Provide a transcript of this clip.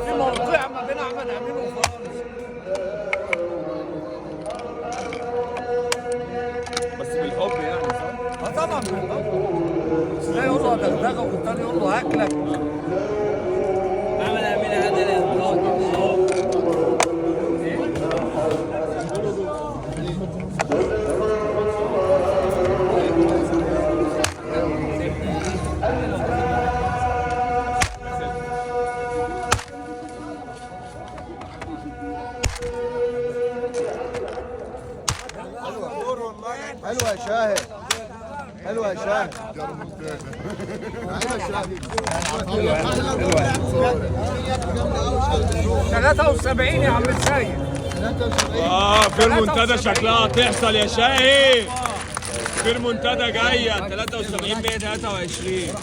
في موقع ما بين احمد امين وفرنسا. بس بالحب يعني صح؟ اه طبعا بالحب. بس ده يقول له دغدغه والتاني يقول له هاكلك. احمد امين عادل يا مراد. حلوة يا شاهد، حلوة يا شاهد. لعيبة شاهد. 73 يا عم السيد. اه في المنتدى شكلها هتحصل يا شاهد. في المنتدى جاية 73 123.